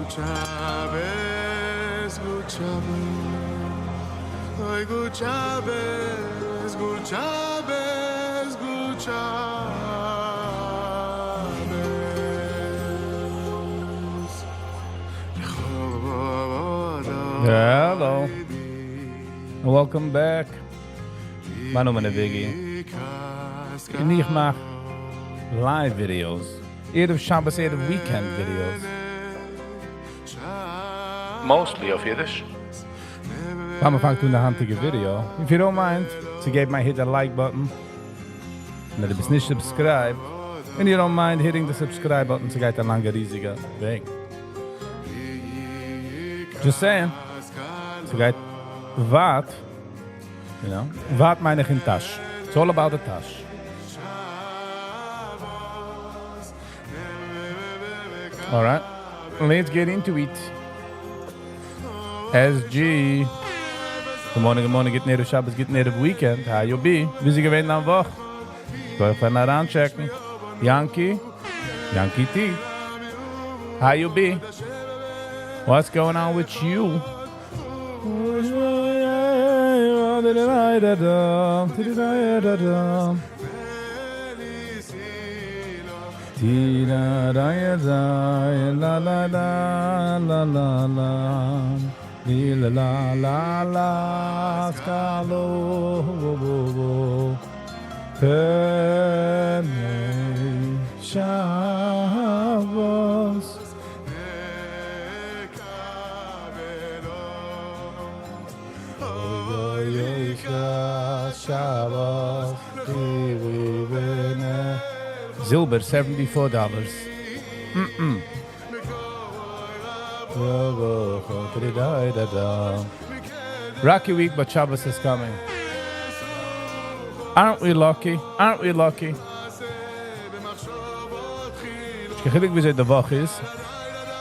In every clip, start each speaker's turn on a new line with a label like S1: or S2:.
S1: גוט שבת, גוט שבת, אוי גוט שבת, גוט שבת, גוט שבת.
S2: Hello. And welcome back. מיין נאמען איז וויגי. און איך מאך live videos. ערב שבת, ערב weekend videos. Mostly אויף אידיש. פאר מען פאנגט אן די היינטיגע video, if you don't mind, צו געבן א hit the like button. און ווען דו ביסט נישט subscribed, and you don't mind hitting the subscribe button, ס'גייט א לאנגע ריזיגע וועג. Just saying. ס'גייט ווייט, you know, ווייט מיין איך אין טאש. It's all about the טאש. Alright, let's get into it. SG. Good morning, good morning, גוטן ערב שבת, גוטן ערב weekend. How you be? ווי איז געווען דיין וואך? זאל איך פארן אריינטשעקן? יאנקי? יאנקי T. How you be? What's going on with you? זילבער seventy four dollars. Rocky week but שבת is coming. Aren't we lucky? Aren't we lucky? נישט קיין חילוק וויאזוי די וואך איז,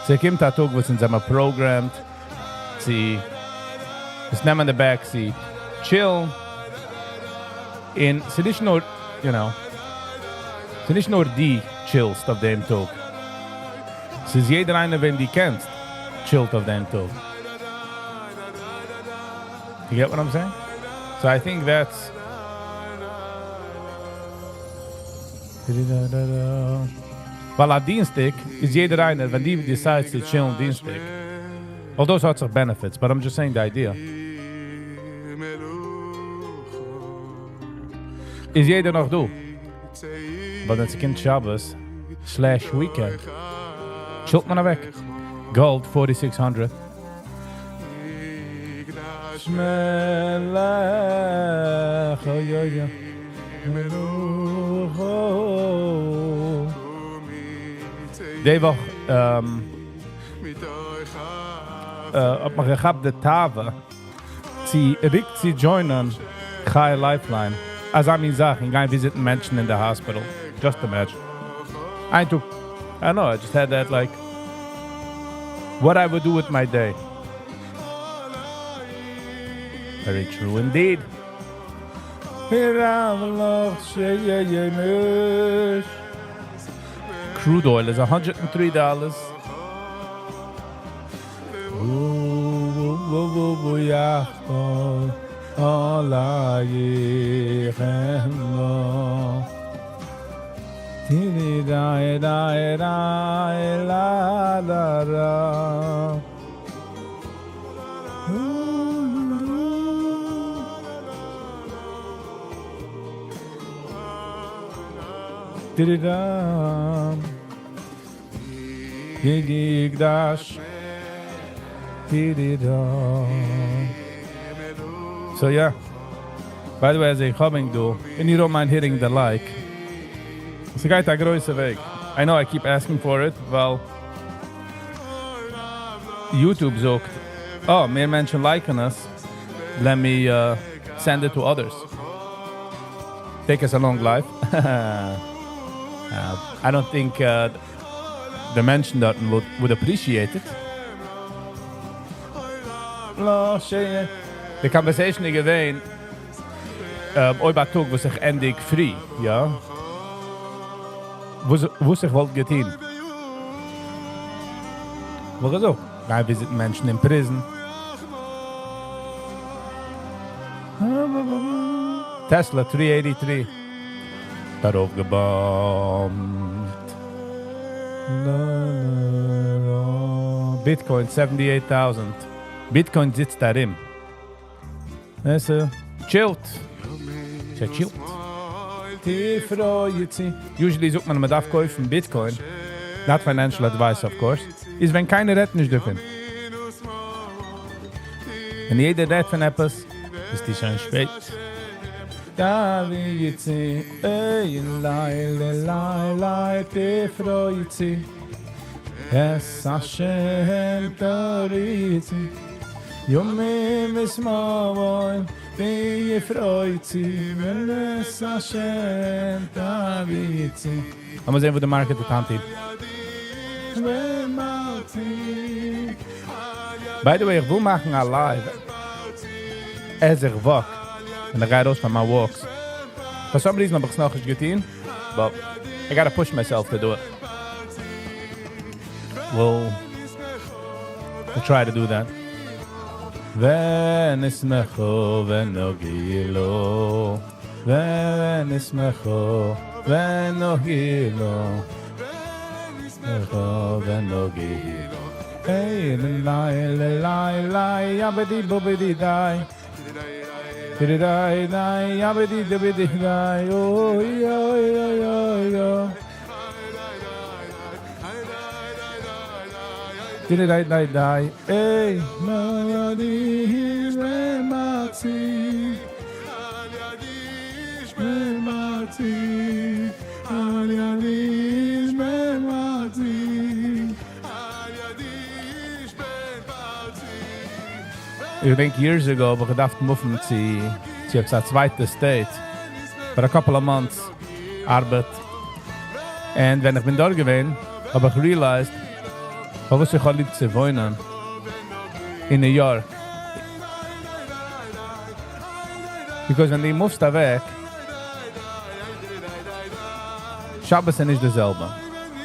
S2: ס'קומט א טאג וואס אונז זעמער programmed צו עס נעמען די back seat, chill'ן, און ס'איז נישט נאר, you know, ס'איז נישט נאר דו chill'סט אויף דעם טאג, ס'איז יעדער איינער וועם דו קענסט chill'ט אויף דעם טאג. You get what I'm saying? So I think that's ווייל א דינסטאג איז יעדער איינער ווען דו decide'סט צו chill'ן דינסטאג, although ס'האט זיך benefits, but I'm just saying די idea. איז יעדער נאך דא? But ווען ס'קומט שבת slash weekend chill'ט מען אוועק. Gold forty six hundred. די וואך האט מיך געכאפט די תאווה צו ריק צו join'ען חי Lifeline, אזא מין זאך, און גיין visit'ן מענטשן אין די hospital, just imagine. איין טאג, I know, I just had that like, what I would do with my day. Very true indeed. Crude oil איז א hundred and three dollars. So yeah. By the way אז איך האב ענק דא, and you don't mind hitting the like. ס'גייט א גרויסע וועג. I know I keep asking for it, ווייל YouTube זאגט, אה, מער מענטשן like'ן עס, let me send it to others. Take us a long life. I don't think די מענטשן דארטן would appreciate it. די conversation איז געווען אויב א טאג וואס איך ענדיג פרי, יא? וואס איך וואלט געטון. וואלט געזאגט, גיי visit ן מענטשן אין prison. Tesla 383 ארויף גע bump ט. Bitcoin 78,000. Bitcoin זיצט ארום. עס chill ט. ס'chill ט. Usually זאגט מען, מען דארף קויפן Bitcoin. Not financial advice, of course. איז ווען קיינער רעדט נישט דערפון. ווען יעדער רעדט פון עפעס, איז די שוין שפעט. דוד איי ליי ליי ליי תפרויצי את השם תריצי ימים ושמאל ויפרויצי ואת השם תריצי. לאמיר זען וואו די market האט היינט. By the way, איך וויל מאכן א live as איך walk. ווען איך גיי ארויס פאר מיין walks. For some reason האב איך עס נאכנישט געטון, but I gotta push myself to do it. We'll try to do that. ונשמחו ונוגילו ונשמחו ונוגילו ונשמחו ונוגילו. Hey, lai, lai, lai, yabidi bubidi dai. Didi dai dai, yabidi dubidi dai. Oh, yo, yo, yo, yo. Didi dai dai dai. Hey, ma yadi matzi. Matzi. Al yadi matzi. איך געדענק years ago האב איך געדארפט move ן צו צו עפעס א צווייטע state for a couple of months ארבעט, און ווען איך בין דארט געווען האב איך realized פארוואס איך האב ליב צו וואוינען אין New York, because ווען דו move סט אוועק שבת איז נישט די זעלבע,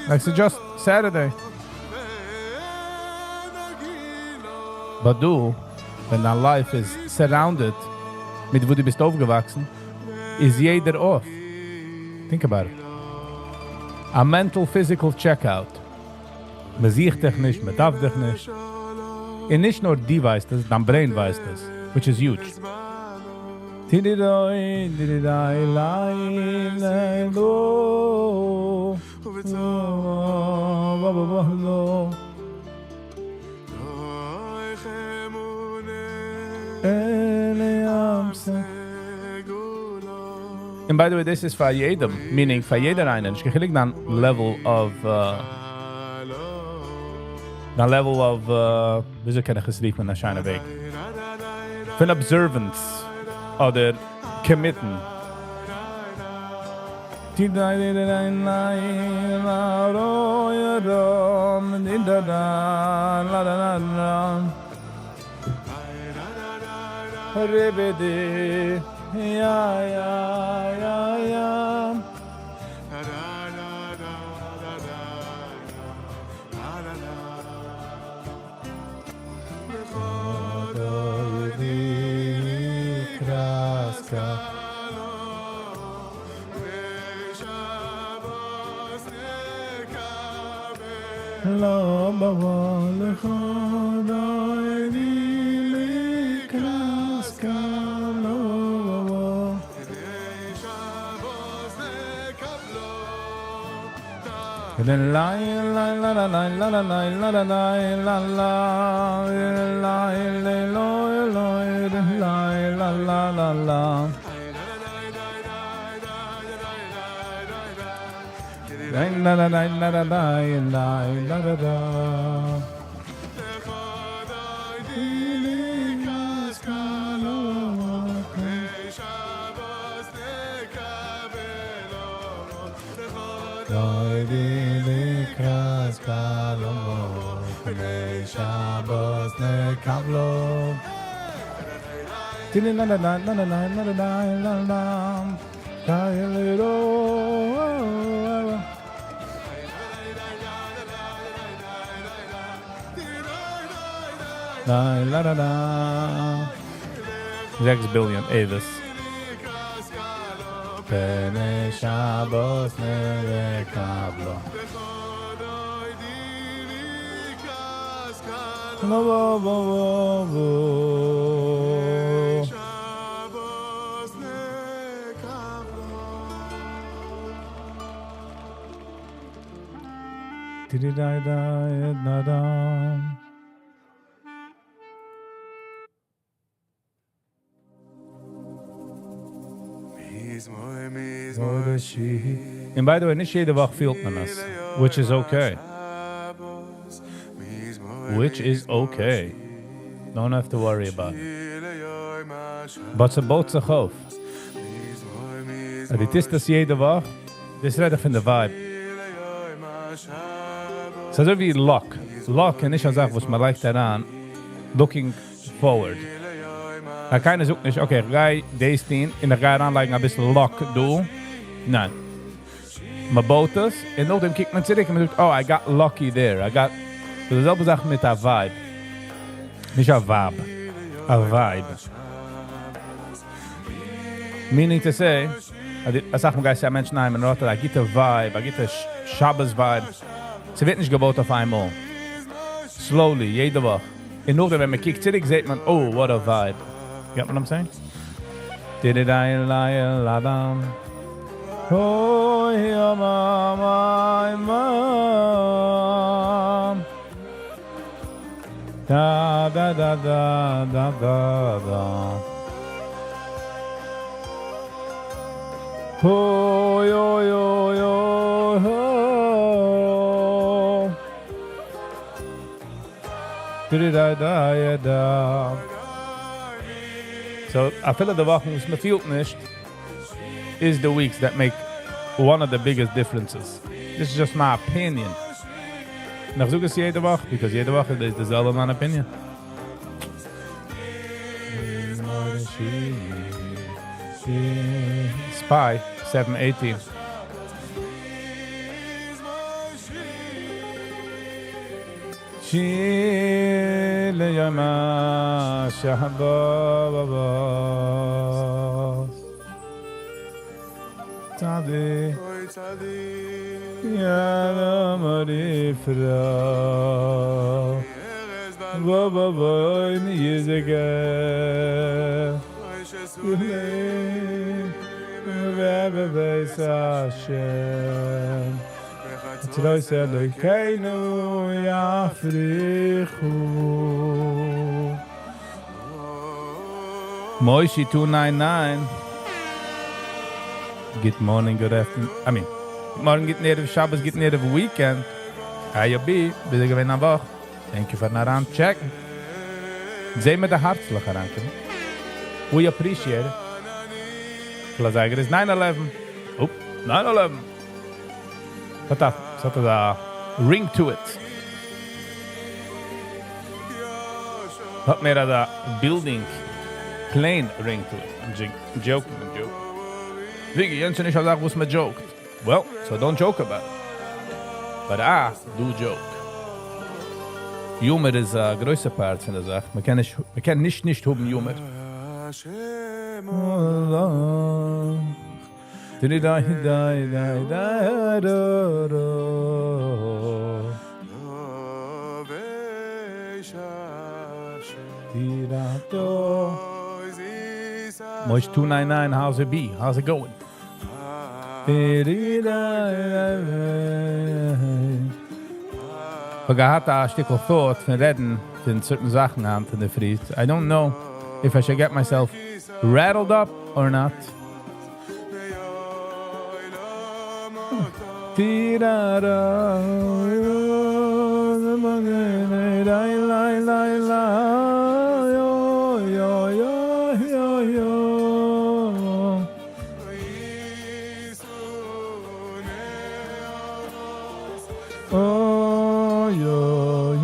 S2: like ס'איז just Saturday. But דא, ווען דיין life איז surrounded מיט וואו דו ביסט אויפגעוואקסן, איז יעדער off. Think about it. א mental physical checkout. מען זוכט דיך נישט, מען דארף דיך נישט. און נישט נאר דו ווייסט עס, דיין brain ווייסט עס, which is huge. און by the way דאס איז פאר יעדעם, meaning פאר יעדער איינער, נישט קיין חילוק דיין level of דיין level of וויאזוי קען איך עס רופן אין א שיינע וועג? פון observance אדער commit ן. La la la. זעקס billion אבות. פני שבת נקבלה. ווא ווא ווא ווא. און by the way, נישט יעדע וואך פילט מען עס, which is okay. Which is okay. Don't have to worry about it. But ס'בויט זיך אויף. אז דו טוסט עס יעדע וואך, דאס רעד איך פון די vibe. ס'איז אזוי ווי luck. Luck איז נישט א זאך וואס מ'לייגט אריין looking forward. ווייל קיינער זאגט נישט, okay, איך גיי דאס טון און איך גיי אריינלייגן אביסל luck דא. ניין. מ'בויט עס און נאכדעם קוקט מען צוריק און מ'זאגט, oh, I got lucky there. I got. ס'איז די זעלבע זאך מיט א vibe. נישט א vibe. א vibe. Meaning to say, אז אסאך מאל גייסטו צו א מענטש אהיים און ער האט א גוטע vibe, א גוטע שבת vibe. ס'ווערט נישט געבויט אויף איינמאל. Slowly, יעדע וואך. און נאכדעם ווען מ'קוקט צוריק זעט מען, oh, what a vibe. Get what I'm saying? דידידיי-ליי-לאדאם. אוי יא מאמא מאם. דא דא דא דא דא דא דא. אוי אוי אוי אוי אוי. דידידיי דא. So, אפילו די וואכן וואס מ'פילט נישט, is the weeks that make one of the biggest differences. This is just my opinion. און איך זאג עס יעדע וואך, because יעדע וואך איז דאס זעלבע מיין opinion. Spy 718. שיר ליום השבת. צדיק יעלה מריפרא ווא ווא ווא יזכה בבית השם בחצרות אלוקינו יפריחו. Moishi 299. Good morning, good afternoon. I mean, good morning, גוטן ערב שבת, גוטן ערב weekend. היי בי, ביז געווען א וואך. Thank you פארן אריין check ן. זען מיר די הערצליך אריינקומען. We appreciate it. אזייגער איז 9-11. Oh, 9-11. האט א, ס'האט א ring to it. האט מער א building plane ring to it. I'm joking, I'm joking. ווי יענץ איז נישט א זאך וואס מען joke ט. Well, so don't joke about it. But I do joke. Humor איז א גרויסע part פון דער זאך. מען קען נישט, מען קען נישט נישט האבן humor. די די דיי דיי דיי דיי דא דא. די דא דא. Moish 299, how's it be? How's it going? די די דיי דיי. איך האב געהאט א שטיקל thought פון רעדן פון certain זאכן היינט אין דער פרי. I don't know if I should get myself rattled up or not. Di da da lai lai lai lai yo yo yo yo yo. Oh yo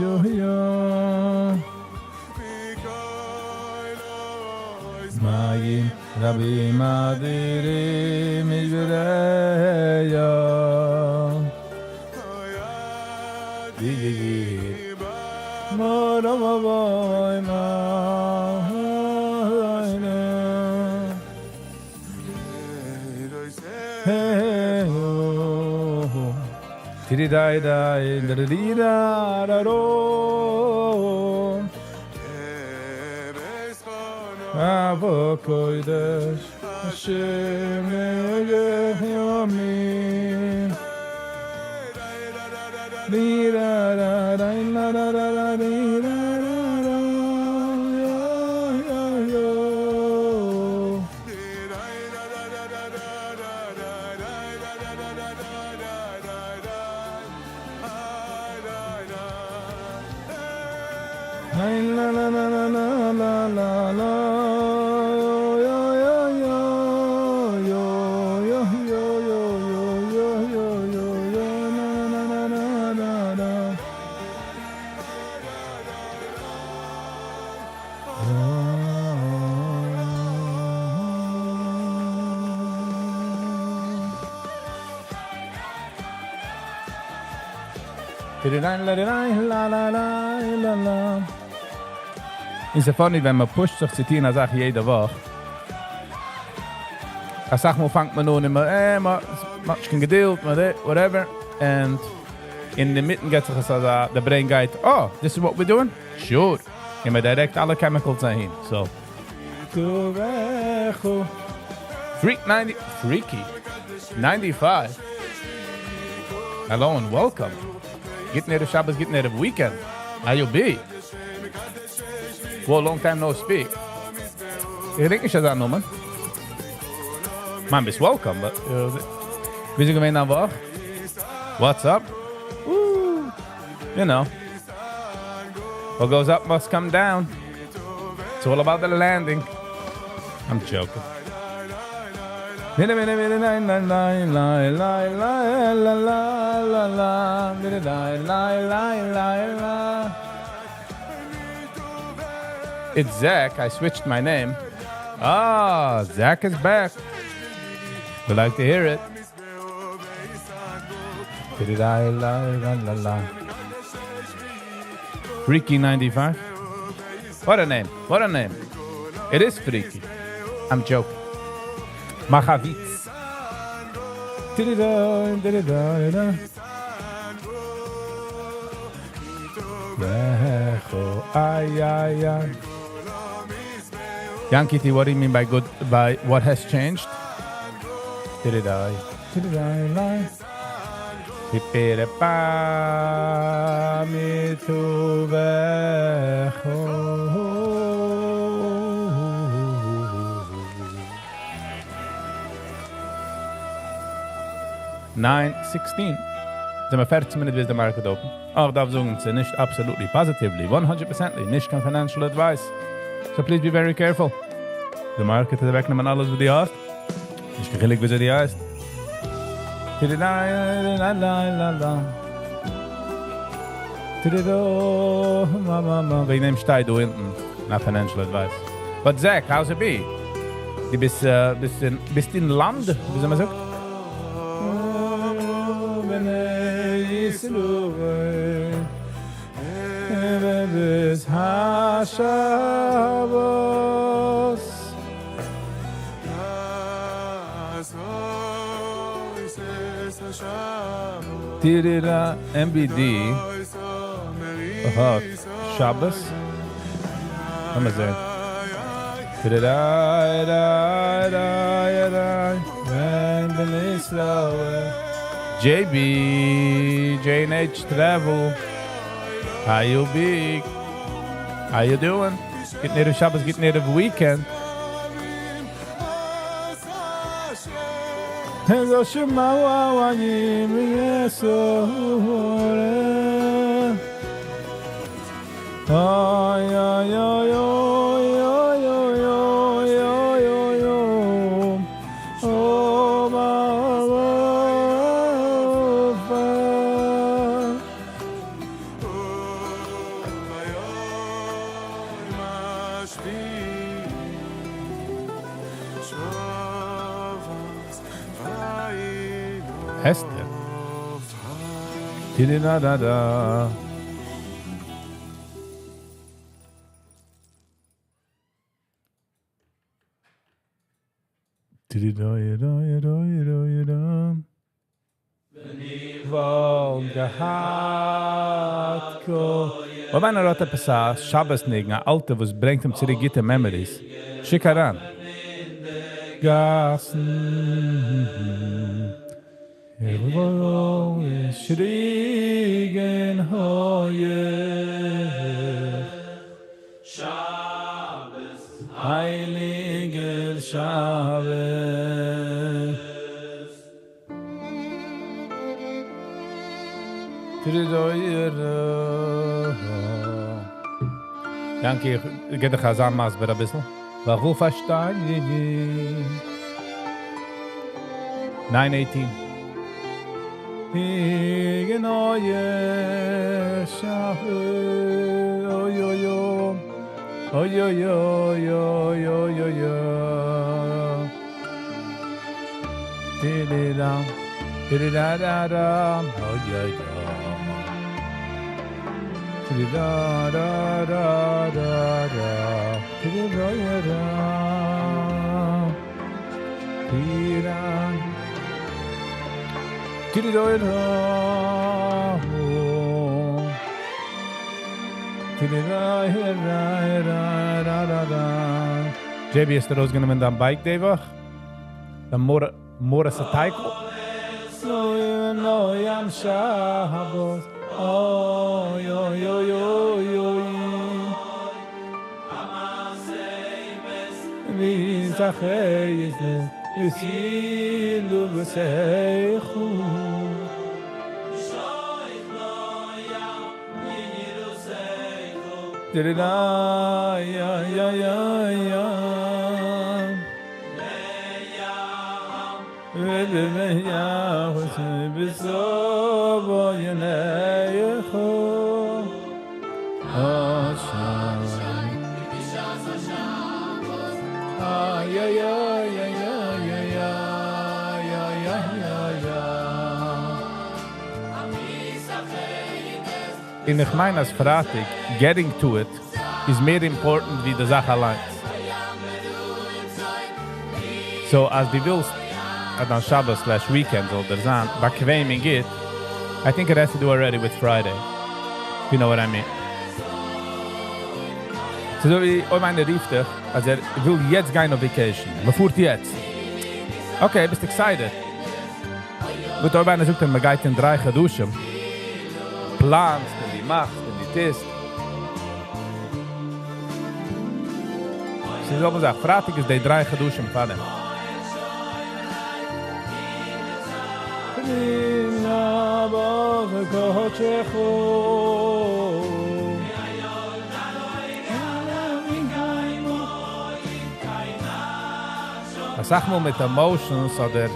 S2: yo yo. מים רבים אדירים משברי די און ס'איז funny ווען מען push ט זיך צו טון א זאך יעדע וואך. אסאך מאל פאנגט מען אן און מען, אה, מען האט נישט קיין געדולד, מען whatever, and אינמיטן געט זיך עס אזא, די brain גייט, oh, this is what we're doing? Sure. און מען direct אלע chemicals אהין. So. Freak 90, Freaky 95. Hello and welcome. גוטן ערב שבת, גוטן ערב weekend. How you be? Well, long time no speak. איך געדענק נישט אזא נאמען. מאן, ביסט welcome, but ווי איז געווען א וואך? What's up? Ooh, you know. What goes up must come down. It's all about the landing. I'm joking. La la la la la la la la la. It's Zach. I switched my name. Ah, Zach is back. We like to hear it. La la la. Freaky 95. What a name. What a name. It is freaky. I'm joking. מאך א וויץ. Da-da-da, Ay, ay, ay. Yankee T, what do you mean by good, by what has changed? Da-da-da, da-da-da, Pa מטובך. 9:16. זענען מיר 14 מינוט ביז די market open. אויך דארף זאגן, ס'איז נישט absolutely, positively, 100% נישט קיין financial advice. So please be very careful. The market איז אוועקנעמען אלעס, וואס דו האסט. נישט קיין חילוק, ווי דו הייסט. La la la la. וועגן דעם שטייט דא אונטן, not financial advice. But Zach, how's it be? דו ביסט, ביסט אין, ביסט אין לאנד, ווי אזוי מען זאגט? בני ישראל בית השבת. טירירא MBD האט שבת. לאמיר זען. טירירא רא רא רא בני ישראל. JB J&H Travel. How you be? How you doing? גוטן ערב שבת, גוטן ערב weekend. Hello, Shema wa yim yesore. Ay ay ay ay ay ay ay ay ay. Oh, ma ma. Esther. Da da da. וואלט געהאט אויב איינער האט עפעס א שבת ניגון א אלטע וואס ברענגט אים צוריק גוטע memories, שיק אריין. גאסן איך וואלט געשריגן הויעך. שבת, הייליגער שבת. יענקי, איך גיב דיך אזא מסביר אביסל, ווייל כ'וויל פארשטיין. Nine eighteen. JB האסט ארויסגענומען דיין bike די וואך? דיין מאטערסייקל? און איך מיין אז פרייטאג getting to it איז מער important ווי די זאך אליינס. So אז דו ווילסט אז דיין שבת slash weekend זאל דיר זיין באקוועם און גוט, I think it has to do already with Friday, if you know what I mean. ס'איז אזוי ווי אויב איינער רופט דיך אז ער וויל יעצט גיין אויף vacation, מ'פארט יעצט. Okay, ביסט excited. But אויב איינער זאגט דיר מ'גייט אין דריי חדשים, פלאנסט און דו מאכסט און דו טוסט. ס'איז די זעלבע זאך, פרייטאג איז די דריי חדשים פאר דעם. אסאך מאל מיט emotions אדער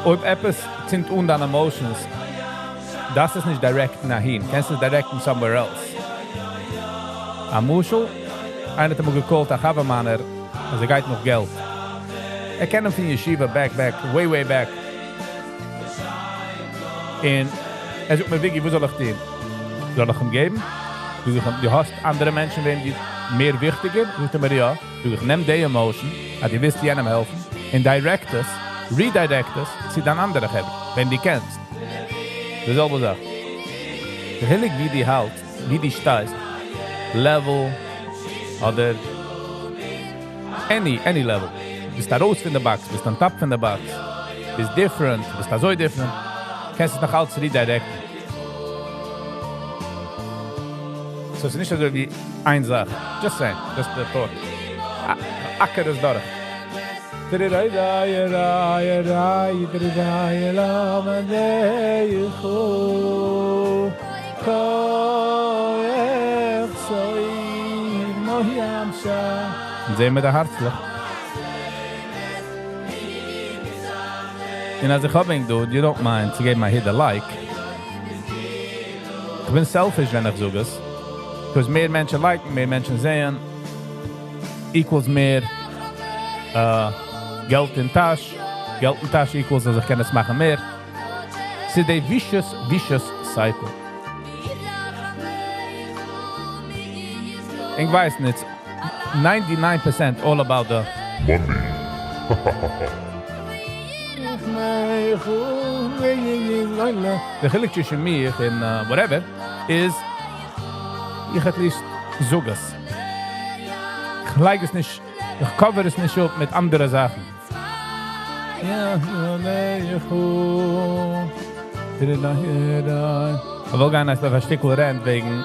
S2: אויב עפעס צינדט אן דיין emotions, דארפסט עס נישט direct ן אהין, קענסט עס direct ן somewhere else. א משל, איינער האט אמאל גע call ט א חבר מיינער אז ער גייט נאך געלט. ער קען אים פון ישיבה back back way way back. און ער זאגט מיר וויגי וואס זאל איך טון? זאל איך אים געבן? זאג איך אים דו האסט אנדערע מענטשן וועם דו מער וויכטיגער? זאגט ער מיר יא. זאג איך נעם די emotion אז דו ווילסט יענעם העלפן און direct עס, redirect עס צו דיין אנדערע חברה וועם דו קענסט. די זעלבע זאך. די חילוק ווי דו האלטסט, ווי דו שטייסט, level אדער any any level. ביסט ארויס פון די box, ביסט on top פון די box, ביסט different, ביסט אזוי different, קענסט עס נאך אלץ redirect ן. So ס'איז נישט אזוי ווי איין זאך. Just saying, just the thought. אקער עס דורך. זעהן מיר די הארצלעך. און אז איך האב ענק דא, you don't mind צו געבן א hit a like. איך בין selfish ווען איך זאג עס. Because מער מענטשן like ן, מער מענטשן זעען, equals מער געלט אין טאש, געלט אין טאש equals אז איך קען עס מאכן מער. ס'איז די vicious vicious cycle. איך ווייס נישט, ninety nine percent all about the
S1: money.
S2: די חילוק צווישן מיך און whatever איז, איך at least זאג עס. איך לייג עס נישט, איך cover עס נישט אפ מיט אנדערע זאכן. איך וויל גיין אויף א שטיקל rant וועגן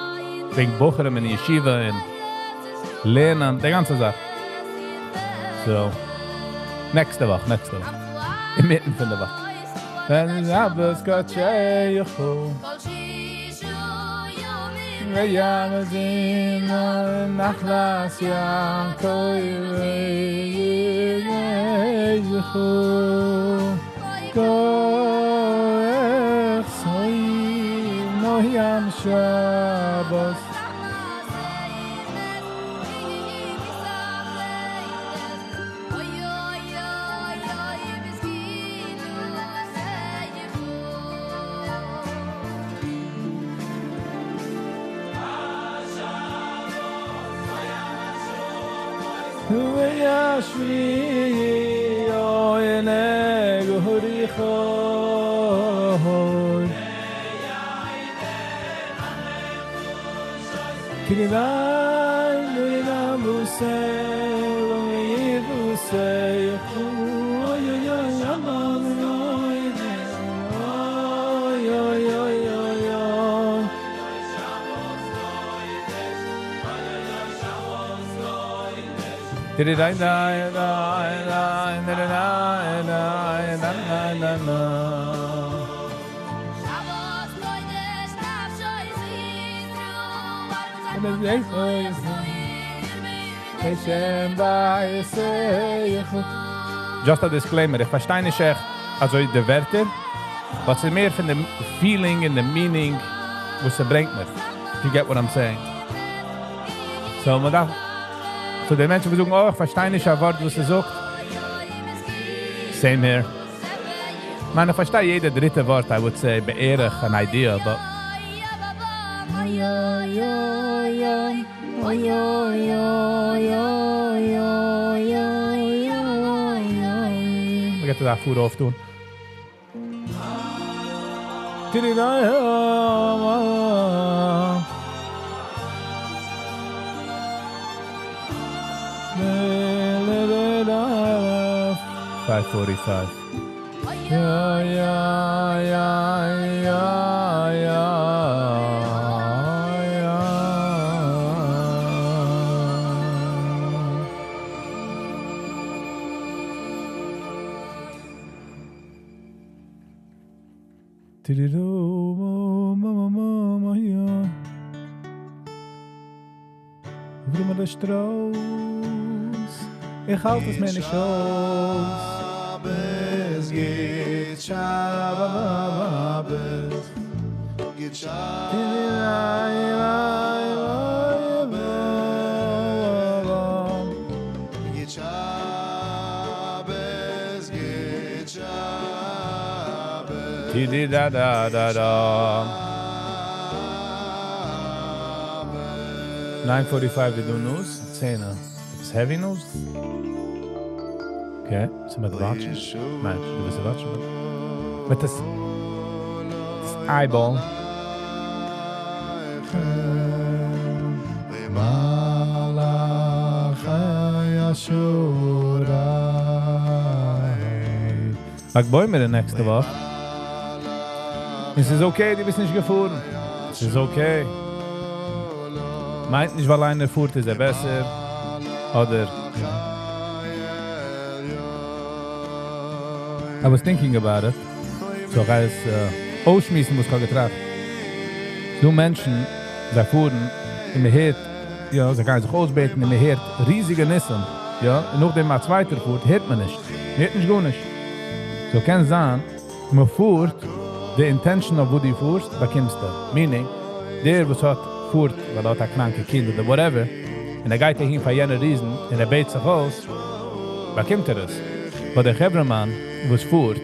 S2: וועגן בחורים אין ישיבה און לערנען, די גאנצע זאך. So, נעקסטע וואך, נעקסטע וואך. אינמיטן פון די וואך. שבת קדשך נחלת יעקב כח נוים שבת. Just a disclaimer, איך פארשטיי נישט עכט אזוי די ווערטער, but ס'איז מער פון די feeling און די meaning וואס ס'ברענגט מיר. If you get what I'm saying. So, מען דארף, so די מענטשן וואס זאגן, oh, איך פארשטיי נישט א ווארט וואס ער זאגט. Same here. מיין, איך פארשטיי יעדע דריטע ווארט, I would say, בערך an idea, but... Oy, oy, oy, oy, oy, oy, oy, oy, oy, oy, oy. מ'גייט דא פאר אויפטון. 5:45. Ja, ja, ja, ja, ja, ja. Tidido, ma, ma, ma, ma, ja. Vrummer Strauß, איך האלט עס מיר נישט אויס.
S1: שבת גוט שבת גוט שבת גוט שבת גוט שבת
S2: Tidi da da da da. 9:45 we do news. 10. It's heavy news. Okay, so מיט watchen. ניין, דו ווילסט watchen. מיט דאס, דאס eyeball.
S1: מלאכי השרת.
S2: ל"ג בעומר די נעקסטע וואך. עס איז okay, דו ביסט נישט געפארן. עס איז okay. מיינט נישט, ווייל איינער פארט, איז ער בעסער. אדער, I was thinking about it. So guys, אויסשמועסן וואס איך האב געטראכט. דא מענטשן, זיי פארן, און מען הערט, יא, זיי גייען זיך אויסבעטן, און מען הערט ריזיגע ניסים, יא, און נאכדעם א צווייטער פארט, הערט מען נישט. מען הערט נישט גארנישט. So קען זיין, מען פארט, די intention of וואו דו פארסט, באקומסטו. Meaning, דער וואס האט פארט, ווייל ער האט א קראנקע קינד אדער whatever, און ער גייט אהין פאר יענע reason, און ער בעט זיך אויס, באקומט ער עס. אבער דער חברה'מאן, וואס פארט,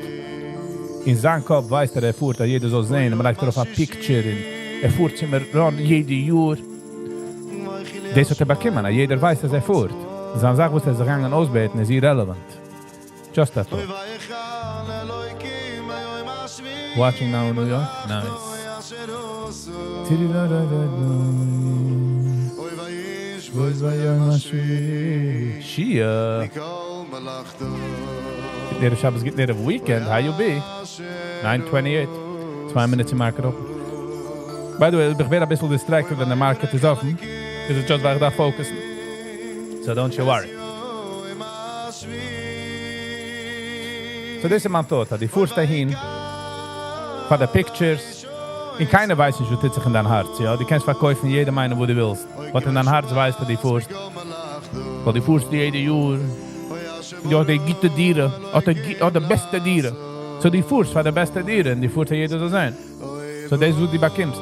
S2: אין זיין קאפ ווייסט ער, ער פארט, אז יעדער זאל זען, און מען לייגט ארויף א picture, און ער פארט צו מירון יעדע יאר. דאס האט ער באקומען, אז יעדער ווייסט, אז ער פארט. זיין זאך, וואס ער זיך געגאנגען אויסבעטן, איז irrelevant. Just a thought. Watching now in New York? Nice. Shia. Guten Erev Shabbos, guten Erev Weekend. How you be? 9:28. 2 minutes in market open. By the way, איך ווער א ביסל distracted ווען די market איז אפן. איז עס just ווייל איך דארף focus ן. So don't you worry. So דאס איז מיין thought, אז דו פארסט אהין פאר די pictures, און קיינער ווייסט נישט וואס טוט זיך אין דיין הארץ, יא? דו קענסט פארקויפן יעדעם איינעם וואס דו ווילסט, but אין דיין הארץ ווייסטו דו פארסט, ווייל דו פארסט יעדע יאר, דו האסט די גוטע דירה, האט די בעסטע דירה, so דו פארסט פאר די בעסטע דירה און דו פארסט אז יעדער זאל זען, so דאס איז וואס דו באקומסט.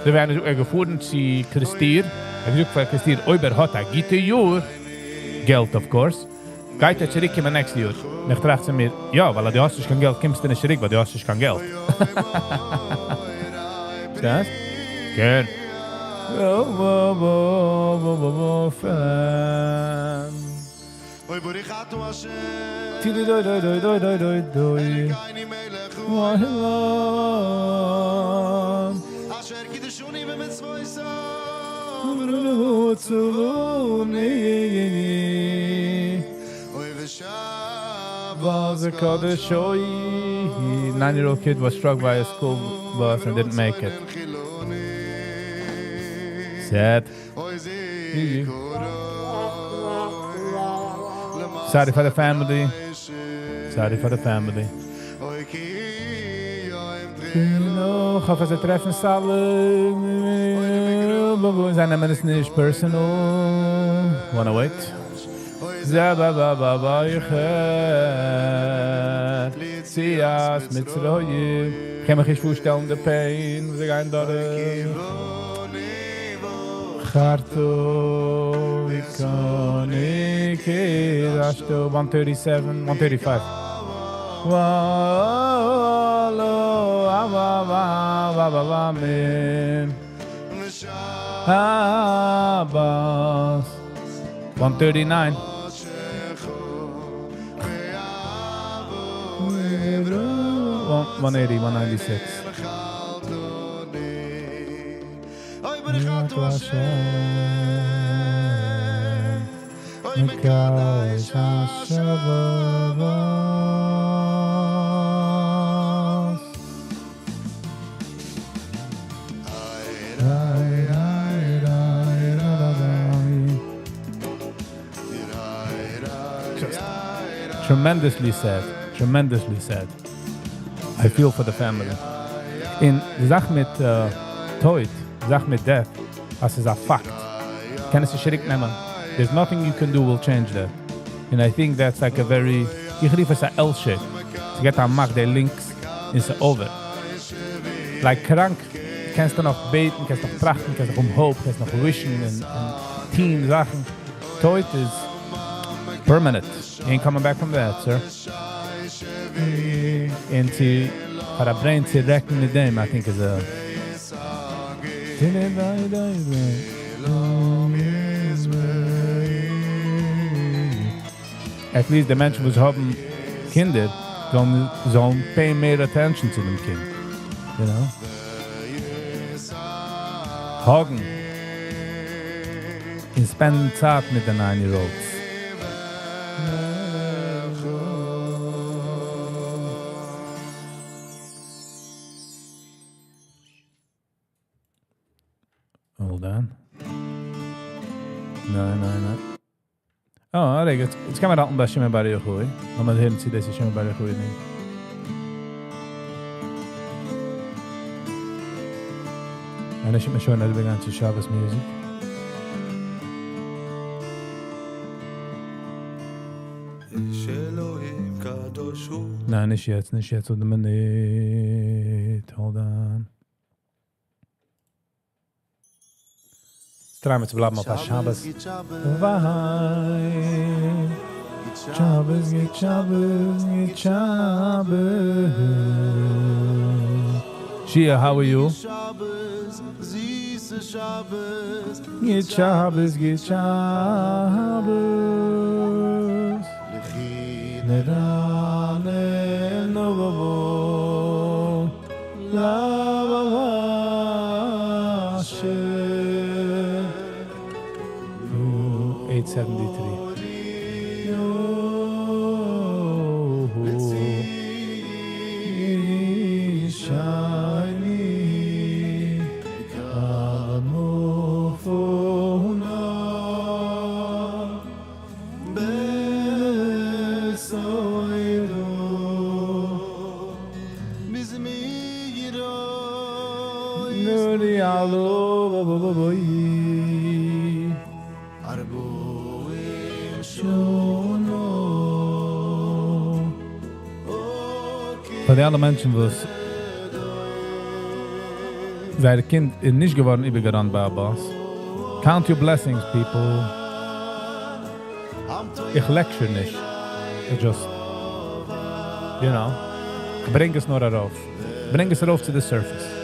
S2: זיי ווערן ער געפארן צו קערעסטיר, ער האט געזאגט פאר קערעסטיר אויב ער האט א גוטע יאר, געלט of course, גייט ער צוריק קומען next יאר, און איך טראכט צו מיר, יא ווייל אז דו האסט נישט קיין געלט קומסטו נישט צוריק ווייל דו האסט נישט קיין געלט. פארשטייסט? כן. 9 year old kid was struck by a school bus and didn't make it. Sad. Sorry for the family. Sorry for the family. איך האף אז זיי טרעפן אלע. זיי נעמען עס נישט personal. Wanna wait? יציאת מצרים. קען מיך נישט פארשטעלן די pain וואס זיי גייען דורך. חרתו וקוני קידשתו. 137, 135. וואלו אבא אבא אבא מים. אבאס. 139. 180, 196. מקדש השבת. Just tremendously sad. Tremendously sad. I feel for the family. און די זאך מיט טויט, די זאך מיט death, אז ס'איז א פאקט. קען עס נישט צוריק נעמען. There's nothing you can do will change that. And I think that's like a very, איך רוף עס א L shape. ס'געט א מאך די לינקס, און ס'איז over. Like קראנק, קענסטו נאך בעטן, קענסט נאך טראכטן, קענסט נאך האבן hope, קענסט נאך wish ן און טון זאכן. טויט איז permanent. You ain't coming back from that, sir. און צו פאר א brain צו reckon מיט דעם, I think is a... At least די מענטשן וואס האבן קינדער זאלן זאלן pay מער attention צו דעם קינד. You know? Hug ן. און spend ן צייט מיט די 9 year olds. Hold on. ניין, ניין, ניין. אה, רגע, יעצט קען מען האלטן ביי שמעון בר יוחאי. לאמיר הערן צו דאס איז שמעון בר יוחאי נישט. און איך שוין אריבערגיין צו שבת music. ניין, נישט יעצט, נישט יעצט, hold a minute, hold on. Try מיר צו בלייבן אויף א שבת vibe. שבת גוט שבת גוט שבת. Shia, how are you? גוט שבת, גוט שבת. נרננה להשם. 873. פאר די אלע מענטשן וואס זייער קינד איז נישט געווארן איבערגעראנט ביי א bus. Count your blessings, people. איך lecture נישט. איך just, איך ברענג עס נאר ארויף. ברענג עס ארויף צו the surface.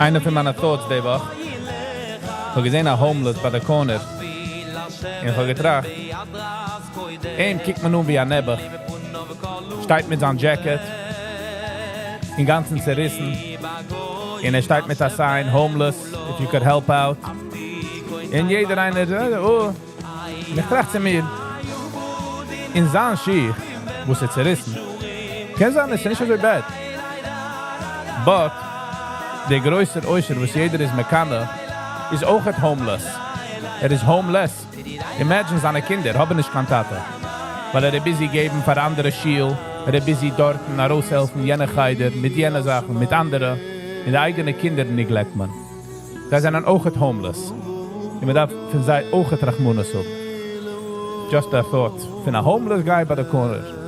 S2: איינע פון מיינע thoughts די וואך, איך האב געזען א homeless ביי די corner, און איך האב געטראכט, אים קוקט מען אן ווי א נעבעך, שטייט מיט זיין jacket, אינגאנצן צעריסן, און ער שטייט מיט א sign, homeless, if you could help out. און יעדער איינער, oh, און איך טראכט צו מיר, אין זיין שיך, וואס איז צעריסן, קען זיין, עס איז נישט אזוי bad. But, דער גרויסער עושר, וואס יעדער איז מקנא, איז אויך homeless. ער איז homeless. Imagine זיינע קינדער האבן נישט קיין טאטע. ווייל ער איז busy געבן פאר אנדערע שול, ער איז busy דארטן ארויסהעלפן, יענע חדר, מיט יענע זאכן, מיט אנדערע. און די אייגענע קינדער neglect מען. זיי זענען אויך homeless. און מען דארף פון זיי אויך רחמנות האבן. Just a thought. פון א homeless guy ביי the corner.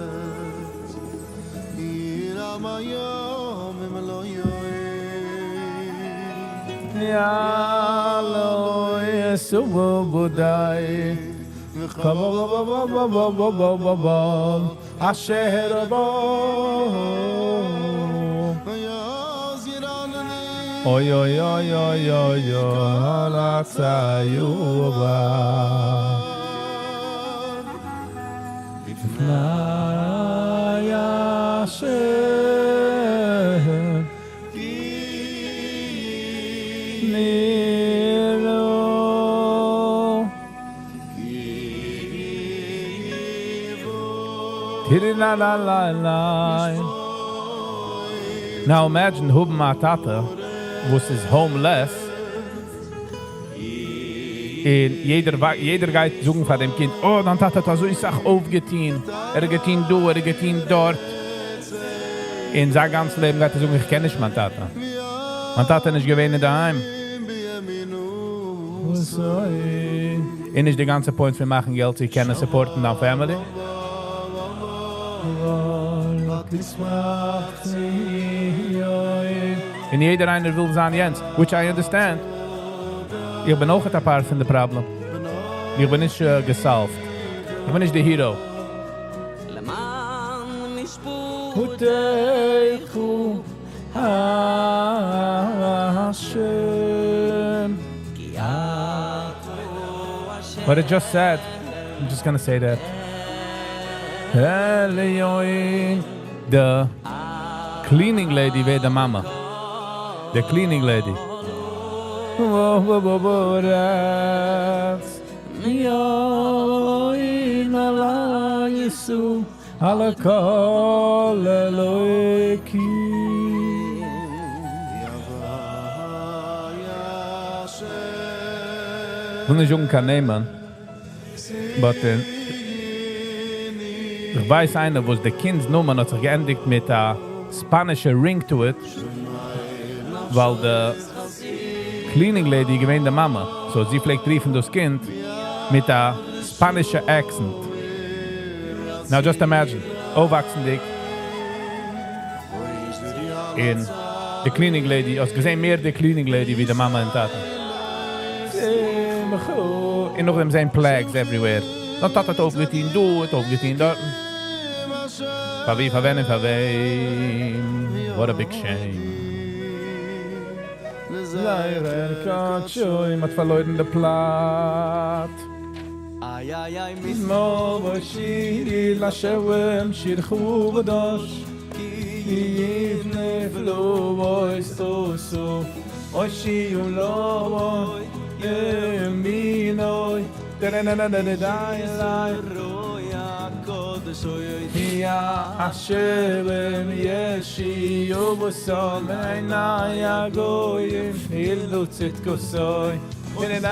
S2: Ja, lo, Yesu, budai. Asher bo. Oy, oy, oy, oy, oy, oy, la tsayuba. Ifnai Asher Niro. Tiri la la la la. Now imagine האבן א טאטע, וואס איז homeless. און יעדער, יעדער גייט זאגן פאר דעם קינד, oh, דיין טאטע האט אזוי אסאך אויפגעטון. ער האט געטון דא, ער האט געטון דארט. אין זיין גאנץ לעבן גייט ער זאגן, איך קען נישט מיין טאטע. מיין טאטע איז נישט געווען אין דער היים. און נישט די גאנצע point פון מאכן געלט, צו קענען support ן דיין family. תשמח ציון. און יעדער איינער וויל זיין יענץ, which I understand. איך בין אויך א part פון די problem. איך בין נישט גע-solved. איך בין נישט די hero.
S3: למען משפטיך
S2: השם.
S3: כי אתה השם
S2: But it just said, I'm just gonna say that. עליון. The cleaning lady ווערט די מאמע. The cleaning lady. Wo, wo, wo, wo, das. יין עלי יסו, על הכל אלוהיקים. וויל נישט זאגן קיין נעמען, but איך ווייס איינער, וואס די קינד'ס נאמען האט זיך געענדיגט מיט א ספאנישע ring to it, ווייל די cleaning lady געווען די מאמע. So זי פלעגט רופן דאס קינד מיט א ספאנישע accent. Now just imagine, אויפוואקסנדיג און די cleaning lady, האסט געזען מער די cleaning lady ווי די מאמע און טאטע. און נאך דעם זען plagues everywhere. דאן טאטע האט אויפגעטון דא, האט אויפגעטון דארט. פאר ווי, פאר ווען און פאר וועם. What a big shame. זייער קאטשוי, מ'האט פארלוירן די plot.
S3: איי איי איי
S2: מזמור שיר להשם שיר חדש כי נפלאות עשה הושיעה לו ימינו כי השם ישועתם לעיני הגויים יגלו צדקתו ימינתו עומדת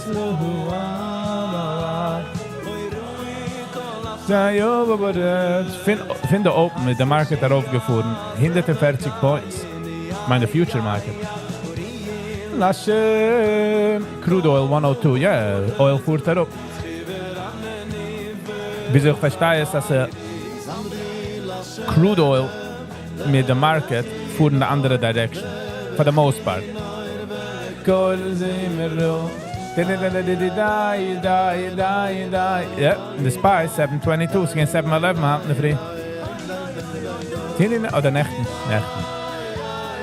S2: לעד. פון די open איז די market ארויפגעפארן 140 points. מיין די future market. להשם crude oil 102, yeah, oil פארט אראפ. וויאזוי איך פארשטיי איז, אז crude oil מיט די market פארן אין די אנדערע direction. For the most part. קול זמרו. Yeah, the SPY 722, ס'געווען 711 היינט אינדערפרי. אדער נעכטן, נעכטן.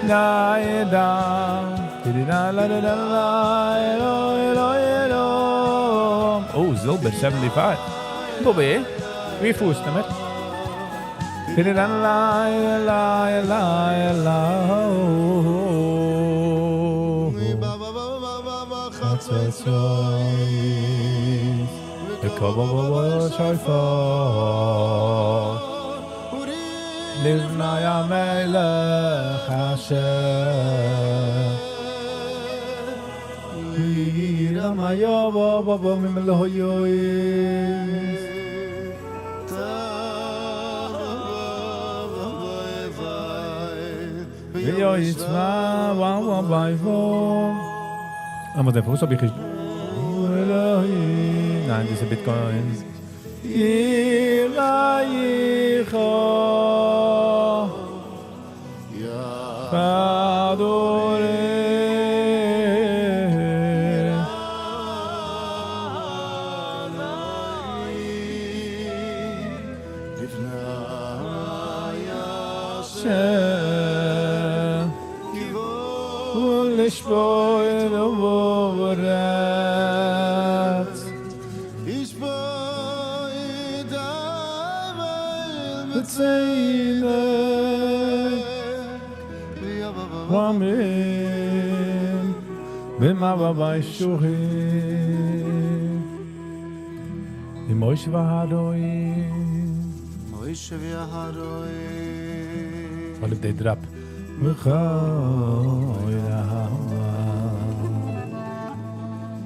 S2: Da, da, da, da, da, da, da, Oh, זילבער 75. וואו ווי פארסטו דערמיט? La, la, la, la, חצוצרות, שופר, לפני המלך אשר ירם היה בא בא בא ממלא יויס. ויואיץ ווא ווא ווא ווא. אבער דער פוס האב איך ניין, דאס איז Bitcoin. יראיך פאדורי ולשפוט ובורת בצדק ואמן במעבר שורים עם מוישה ואהרון.
S1: מוישה ואהרון.
S2: What if they drop? וכל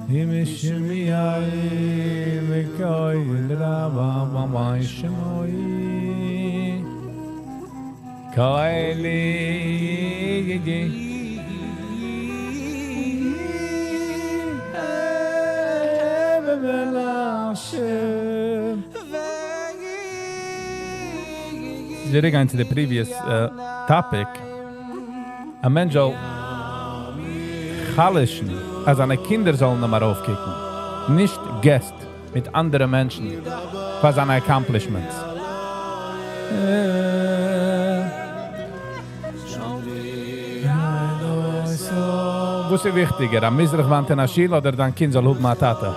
S2: אם ישמיעי וקוי רבה ממאי שמוי קיילי להשם. צוריק גיין צו די previous topic, א מענטש זאל חלש'ן אז זיינע קינדער זאלן אים ארויפקוקן, נישט guest מיט אנדערע מענטשן פאר זיינע accomplishments. וואס איז וויכטיגער, א מזרח וואנט אין א שול אדער דיין קינד זאל האבן א טאטע?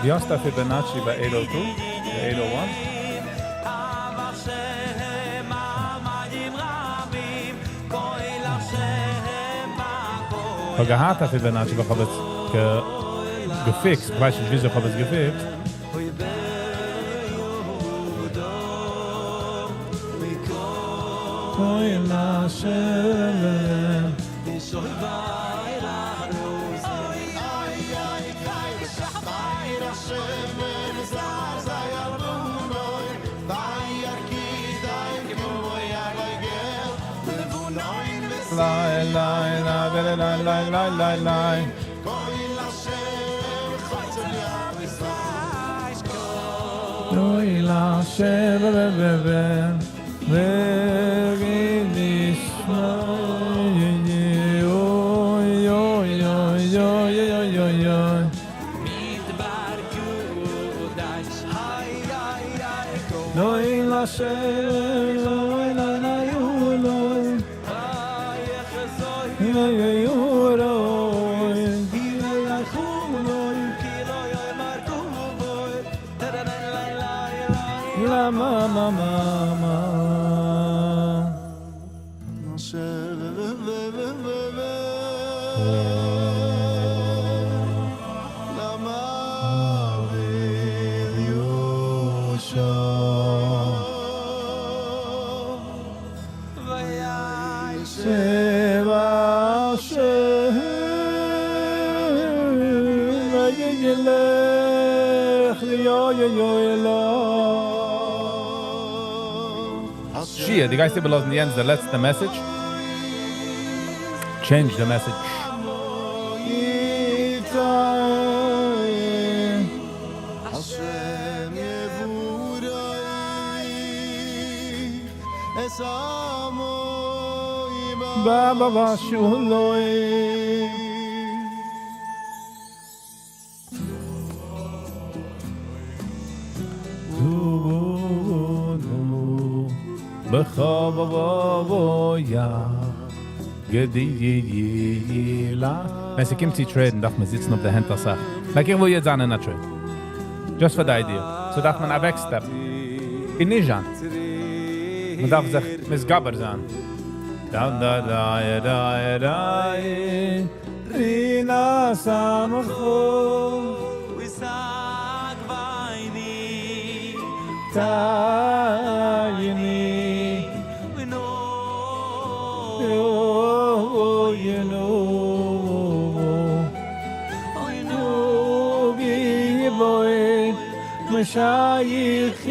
S2: די האסט א Fibonacci ביי eight oh two? ביי eight oh one? כ'האב געהאט א Fibonacci אבער כ'האב עס געפיקסט, כ'ווייס נישט וויאזוי כ'האב עס געפיקסט. שיע, דו גייסט איבערלאזן יענץ די לעצטע message? Change די message. ווען ס'קומט צו trade ן דארף מען זיצן אויף די הענט אסאך. Like איך וויל יעצט זיין אין א trade. Just פאר די idea. So דארף מען אוועקסטעפן. און נישט זיין. מען דארף זיך מתגבר זיין. Da da da da da Rina Samchu Tayini Oh, you know Oh, boy Mashayikh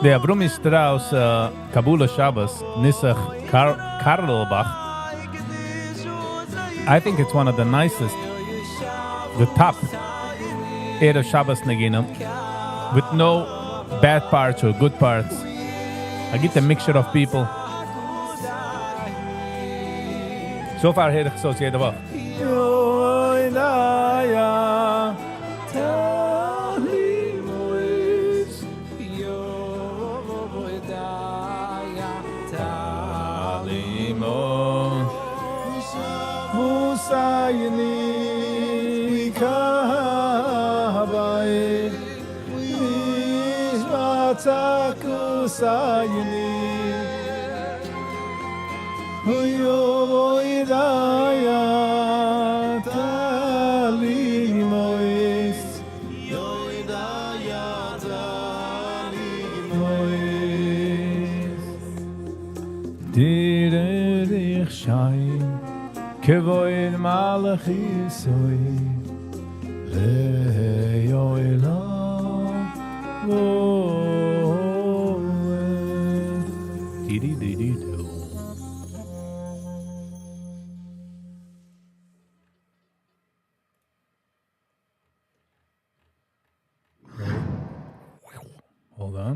S2: The Avrumi Strauss Kabula Shabbos Nisach Karlbach. I think it's one of the nicest, the top Erev Shabbos Naginim, with no bad parts or good parts. I get a mixture of people. So far הער איך עס אויס יעדע וואך. כבוד מלאכי סוי Hold on.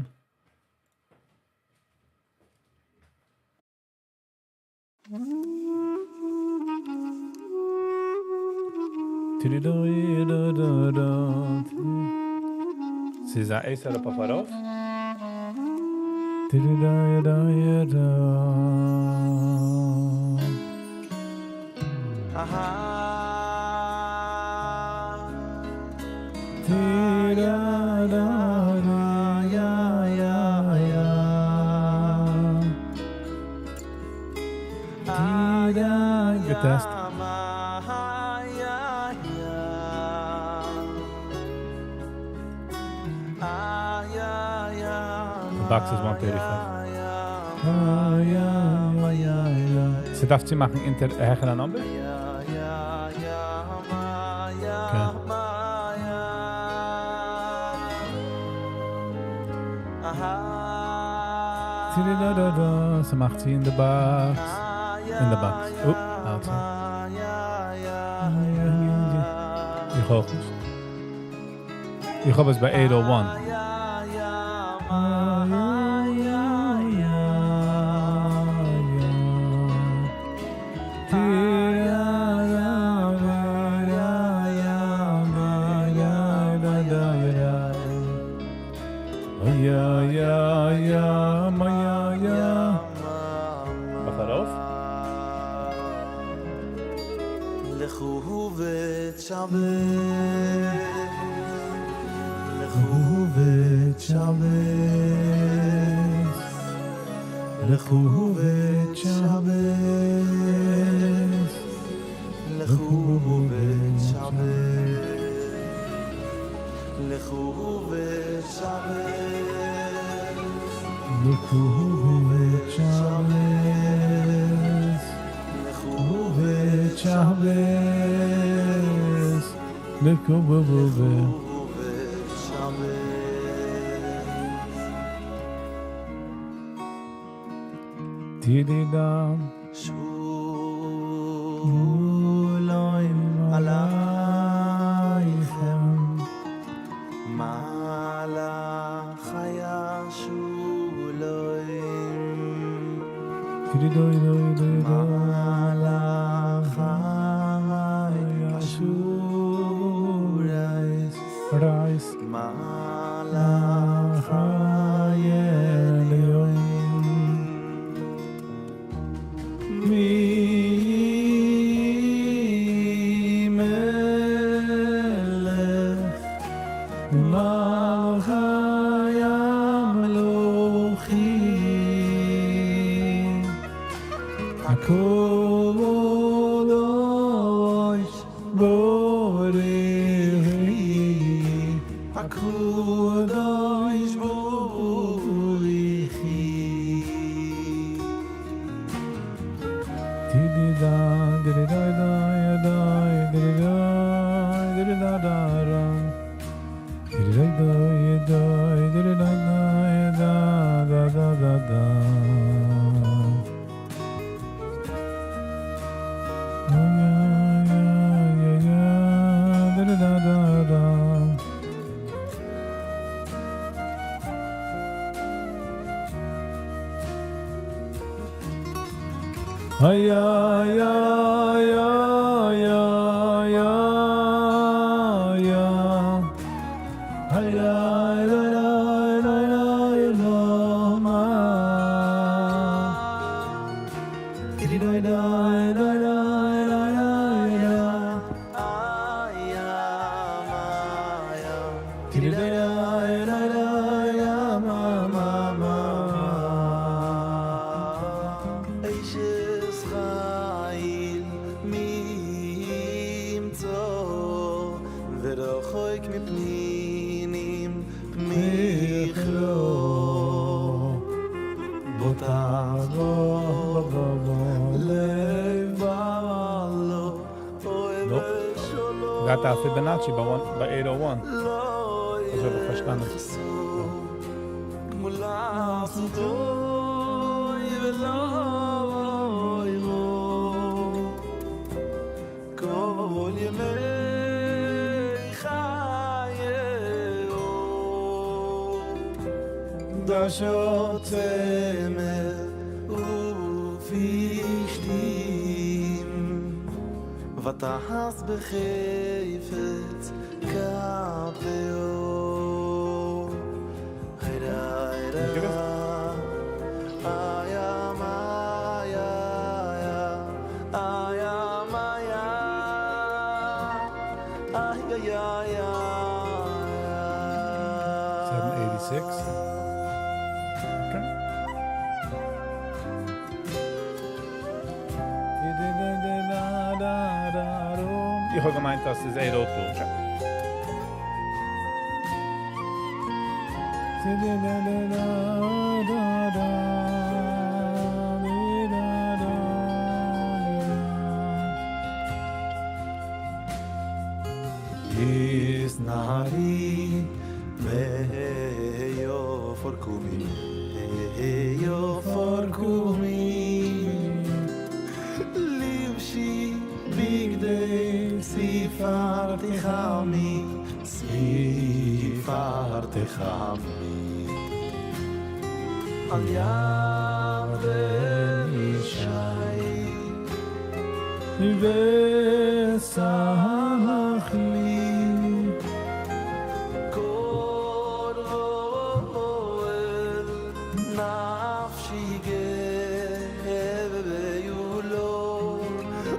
S2: ס'איז א עשר אויף ארויף. Good test. The box is 135. ס'דארף צו מאכן אונטער א העכערע number? Okay. ס'מאכט זי אין the box. In the box. Oh, outside. איך אויך נישט. איך האב עס ביי 801. לכבוד דידידם.
S1: שלום עליכם מלאכי השלום מלאכי השרת
S2: רייס.
S1: מלאכי עליון מי מלך מלכי המלכים הקדוש ברוך הוא הקדוש ברוך הוא.
S2: דידידא, דידידא, דידידא, דידידא, דידידא, דידידא, דידידא, דידידא, da da da. Ya ya ya ya da da da da. Ay ay ay ay ay ay ay ay ay ay ay ay lo ma di da da da da da da da di da da da da da ma ma ma.
S1: אשת חיל מי ימצא ורחוק מפנינים מכרו בוטח בו לב בעלה אוהב
S2: Nope.
S1: שלום
S2: Got that Fibonacci by one by 801.
S1: לא
S2: אזוי האב איך פארשטאנען.
S1: גמולה ולא יראו כל ימי חייהו דבשות צמר ופשתים ותעש בחפץ כפיו הירה הירה איה מאיה איה מאיה איי איי איי.
S2: 786. Okay. איך האב געמיינט, דאס איז 802.
S1: התנערי מעפר קומי מעפר קומי לבשי בגדי תפארתך עמי תפארתך עמי על יד בן ישי
S2: בית לחמי
S1: קור אוהל נפשי גאווה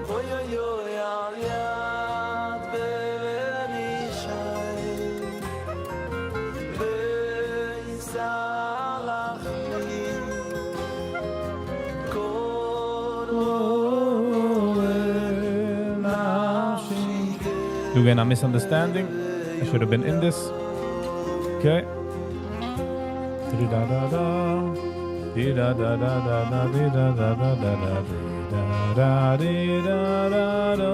S1: אוי אוי אוי על יד בן ישי בית לחמי קור אוהל נפשי
S2: Again, a misunderstanding. I should have been in this. Okay. Da da da. Da da da da da da da da da da da da da da da da.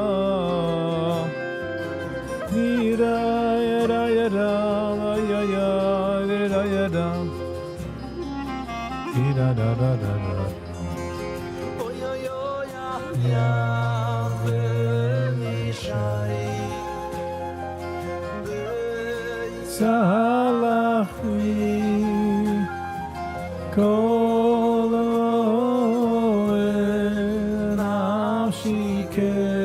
S2: da da da da. סלח לי כל נפשי כאילו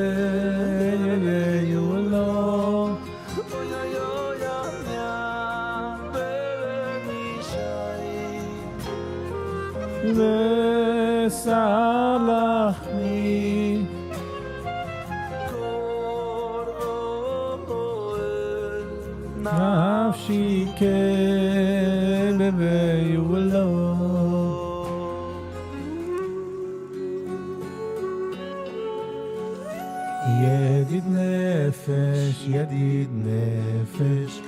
S2: וסלח לי נפשי כאילו ידיד נפש, ידיד נפש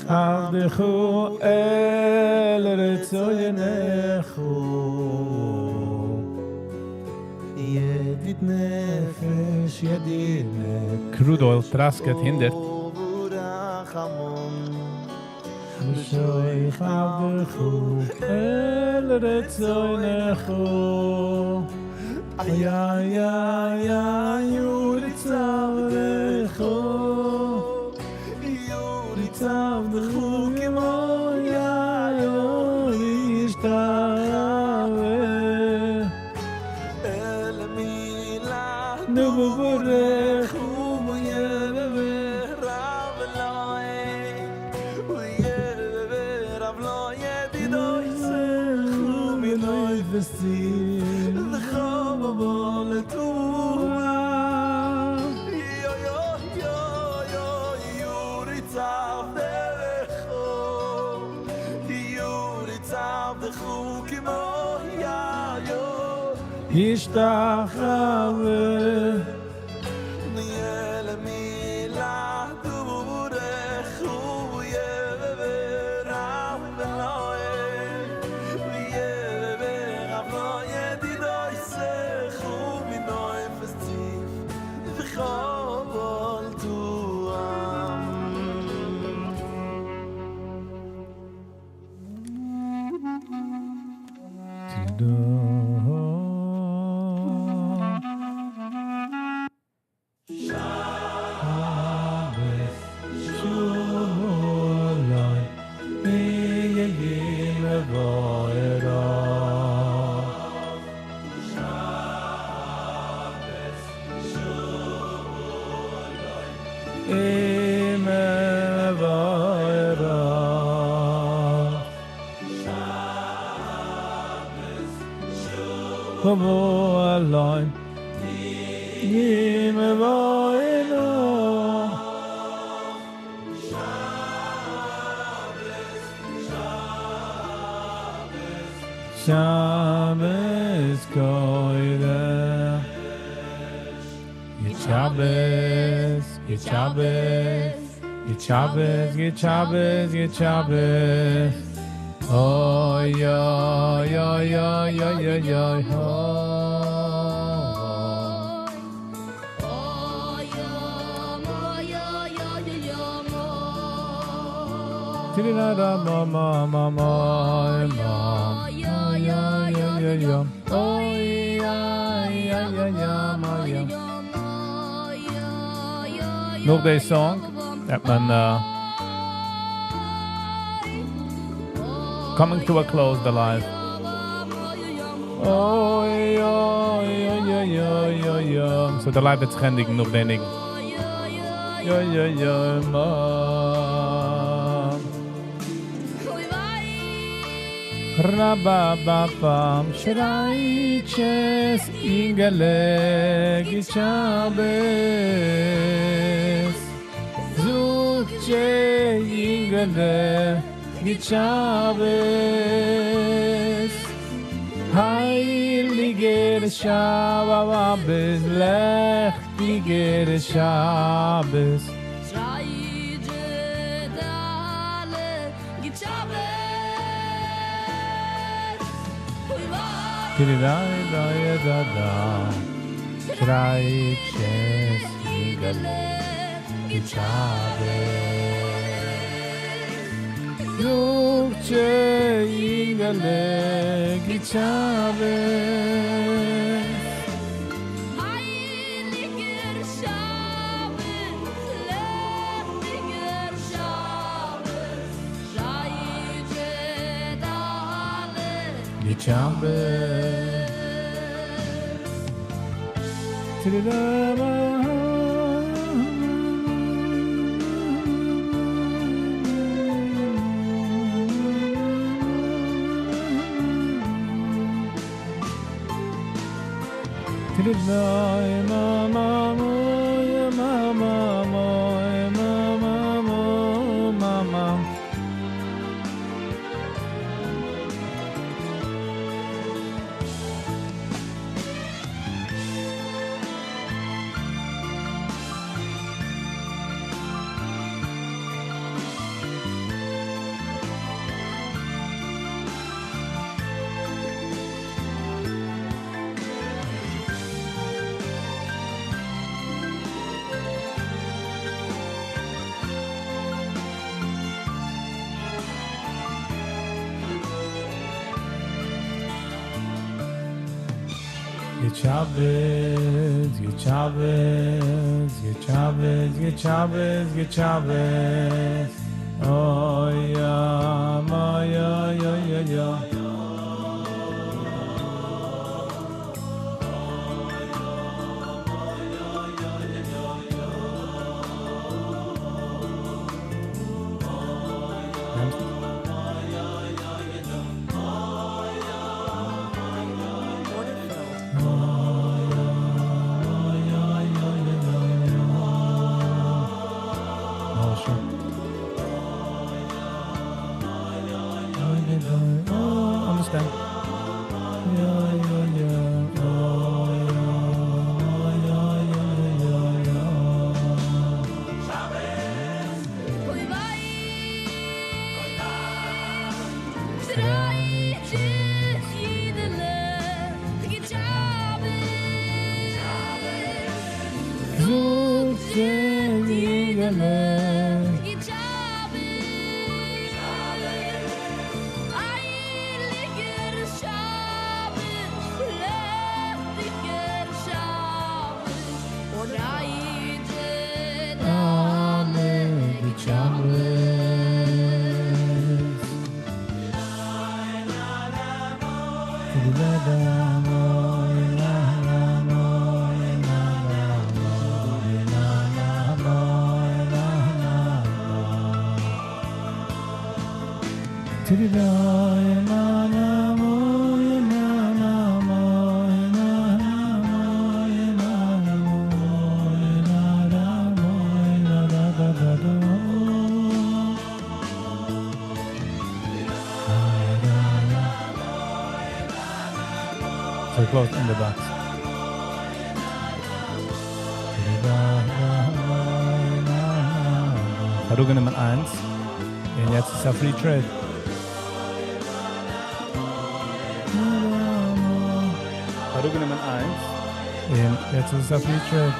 S2: עבדך אל רצונך ידיד נפש, ידיד נפש. Crude oil טראסקעט הונדערט. משוך עבדך אל רצונך איי איי איי איי ורצונך עבדך כמו ישתחווה נבורך ישתחווה שבת קודש. גוט שבת, גוט שבת, גוט שבת, גוט שבת, גוט שבת. אוי אוי אוי אוי אוי אוי אוי Tidida ma ma ma ma ma ya ya ya ya ya oh ya ya ya ya ma ya נאך די song האט מען coming to a close the live. אוי אוי אוי אוי אוי אוי אוי. So the live וועט זיך ענדיגן נאך די ניגון. יא יא יא ma. Rabababam שרייטשעס אינגעלע גוט שבת זאגטשע אינגעלע גוט שבת הייליגער שבת לעכטיגער שבת Tididai-dai-da-da, שרייטשעס אינגעלע גוט שבת. זאגט יידעלע, גוט שבת.
S4: הייליגער שבת, לעכטיגער שבת, זייט אלע
S2: גוט שבת. גוט שבת, גוט שבת, גוט שבת, גוט שבת, גוט שבת. אוי יא, מה יא יא יא יא. So close in the box. אראפגענומען איינס. און יעצט איז א free trade. אראפגענומען איינס. און יעצט איז א free trade.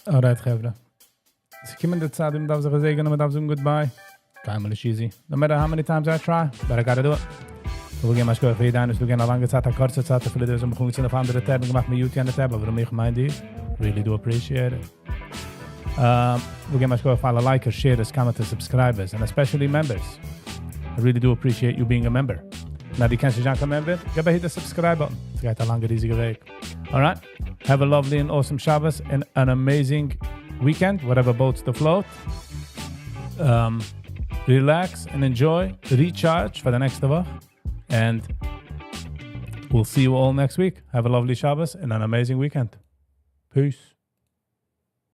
S2: Alright, חברה. עס קומט די צייט, מען דארף זיך געזעגענען, מען דארף זאגן goodbye. קיינמאל נישט easy. No matter how many times I try, but I gotta do it. איך וויל געבן א שכוח פאר יעדן איינער, ס'איז דא א לאנגע צייט, א קורצע צייט, אפילו דאס האבן מיר אויף אנדערע tab געמאכט, מיט יוטיוב tab, אבער איך מיין די, really do appreciate it. וויל געבן א שכוח פאר אלע likers, sharers, commenters, subscribers, and especially members. I really do appreciate you being a member. Now, דו קענסט נישט זיין קיין member, גיב א hit the subscribe button. עס גייט א לאנגע ריזיגע וועג. Alright? Have a lovely and awesome Shabbos and an amazing weekend, whatever boats the float. Relax and enjoy, recharge for the next וואך. And we'll see you all next week. Have a lovely Shabbos and an amazing weekend. Peace.